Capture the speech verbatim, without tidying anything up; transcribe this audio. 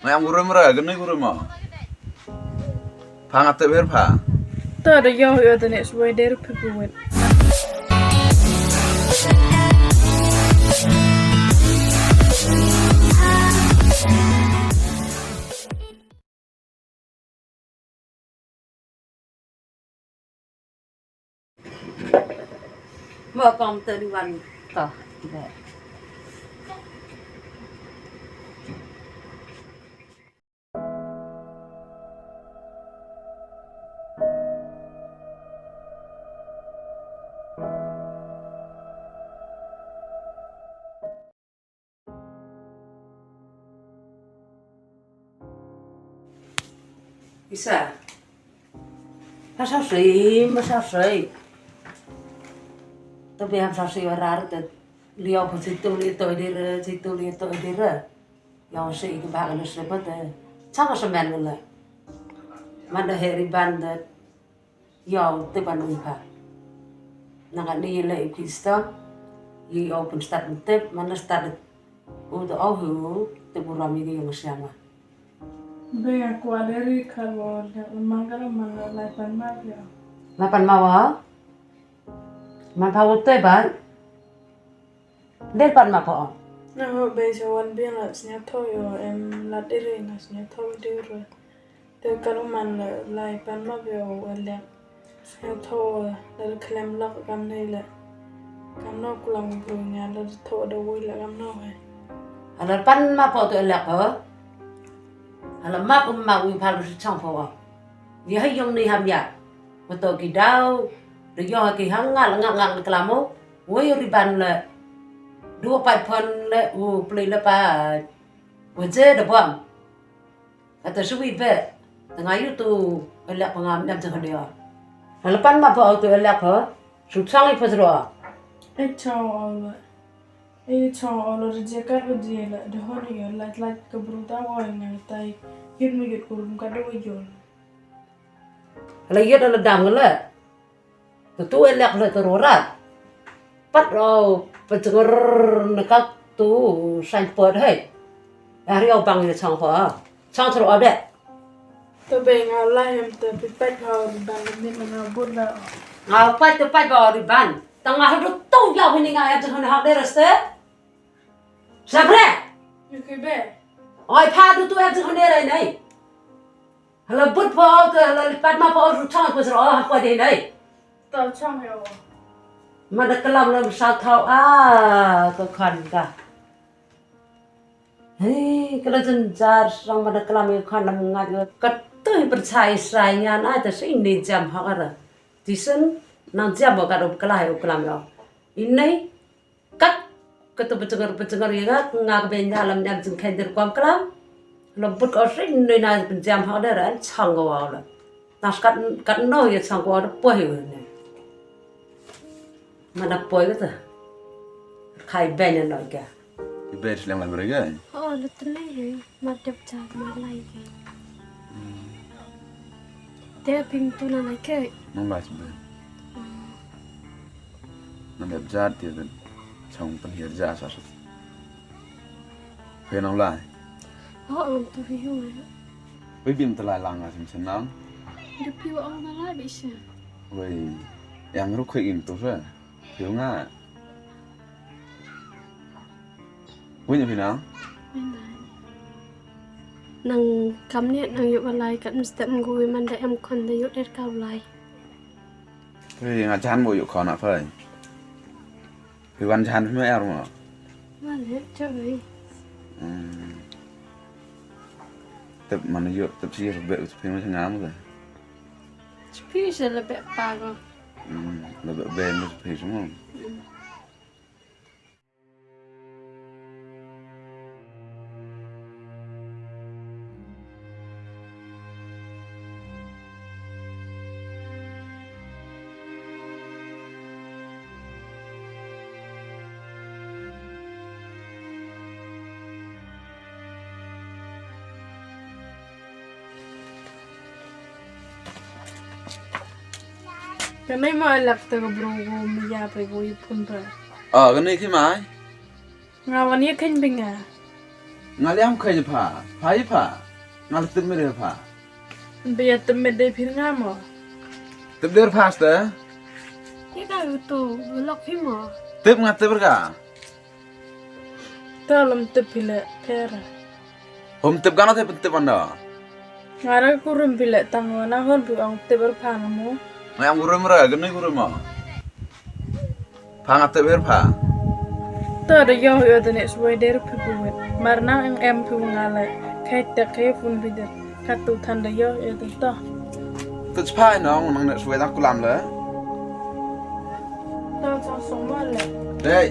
Em kurim re, kane kurim mo. Pha nga tip her pha. To da yoh yoh the next way there people win. Mo kong te di wan to. Isa. Ba sa sei, ba sa sei. To be ham sa sei wa rar te. Liau pun situ li to dire, situ li to dire. Yang sei ke ba le sepa te. Chang semen le. Manda heri ban te. Yow te ban u pha. Nang ani le i Krista. Yi yow pun start tip, mana start. U te au hu te buram yi yong siama. Be aku aderi kalo de mangkal mana lai pan ma ya. Lai pan ma wa. Ma pha u te ban. Del pan ma pha o. Na ho be sa wan bien la snya tho yo em la deri na snya tho deri. Te kalo man la lai pan ma be o le. Sngewthuh la da khlem lok kam nei le. Kam no klam bru nya la da thoh da wui le kam no he. Hala pan ma pho to lek ho. Hala map um ma wui phal bru chong pho. Ye ha yong ni ham ya. Ko to ki dau. Da yo ki hang ngal ngal ngal klam o. Wui ri ban le. Dua pai phon le u plei le pa. Wui je da bom. Ata shu wi be. Tanga yu tu elak pangam dam tanga dia. Halapan ma pa tu elak ha. Su chang i pasro. E chang ol. E chang ol re je kar re je la de hon yo la la ka bru ta wa nga tai. Yut mu yut kurum ka do yo. Hala yut ala dam ngala. Tu tu elak le tu rorat. Pat ro pejnger nekak tu sain pot hei. Ari au bang ye chang ho. Chang tro ade. To be nga la hem te pi pat ho ban min nga bur la. Nga pat te pat ho ri ban. Tanga ho tu ya wini nga ya chang ho de reste. Sabre. Yu ki be. Oi pha tu tu ya chang ho de rai nei. Hala but pho ke hala lipat ma pho ru chang ko sro ha pho de nei. To chang yo. Ma da kalam lam sa thau a ko khan ka. Hei kala jen jar sang ma da kalam yo khan nam ngat yo. Kat tu hi percaya sai nya na ta sai ni jam ha ka ra. Ti sen nang jam ba ka ro kala yo kalam yo. Inai Kat, kat tu pechengar pechengar ya nga, nga ke ben dalam jam jengkhen der kuam kelam. Lom put ka osri nui na penjam hak der an chang ko wau la. Nas kat, kat no ya chang ko wau de poi ne. Mana poi kata. Khai ben no ga. Ibe slem la berega. Oh, lu tene he. Ma dep ja ma lai ke. Te ping tu na lai ke. Nang lai sbe. Nang dep ja te ben. Chong pen hir ja sa sa. Pe nang lai. Oh, am tu hi hu. Pe bim te lai lang a sim senang. Dep pi wa ong na lai bi se. Wei. Yang ru khui im tu se. Pi nga. Win phi nang? Nang kam ne nang yu lai kat mesti ngui man da em kon da yu der kau lai. Hei nga jan mo yu kon a phai. Phi wan jan phi ma er mo. Wan he chok ni. Hmm. Tep man yu tep si ru be u phi ma ngam da. Phi se le be pa ko. Hmm. Le be be mo phi mo. Kane ma lak ta ka bro ko mi ya pe ko i pun pa. Ah, kane ki mai. Nga wan ye khein bing nga. Nga liam khei pha, pha i pha. Nga la tip mede pha. Bia tip mede phi nga mo. Tip der pha ste. Ki ka utu lok phi mo. Tip nga tip ka. Ta lam tip phi le pera. Hom tip gana te tip anda. Nga ra kurum phi le tang wana hon phi ong tip er pha nga mo. Nga yang kurum ra, gani kurum mo. Pha nga tip her pha. To da yoh yoh da ne suwai der phi buwit. Mar nang em em phi nga le. Khai tek khai phun phi der. Kat tu than da yoh yoh da to. Tu chpa no nang ne suwai da kulam le. To chong song mo le. Dei.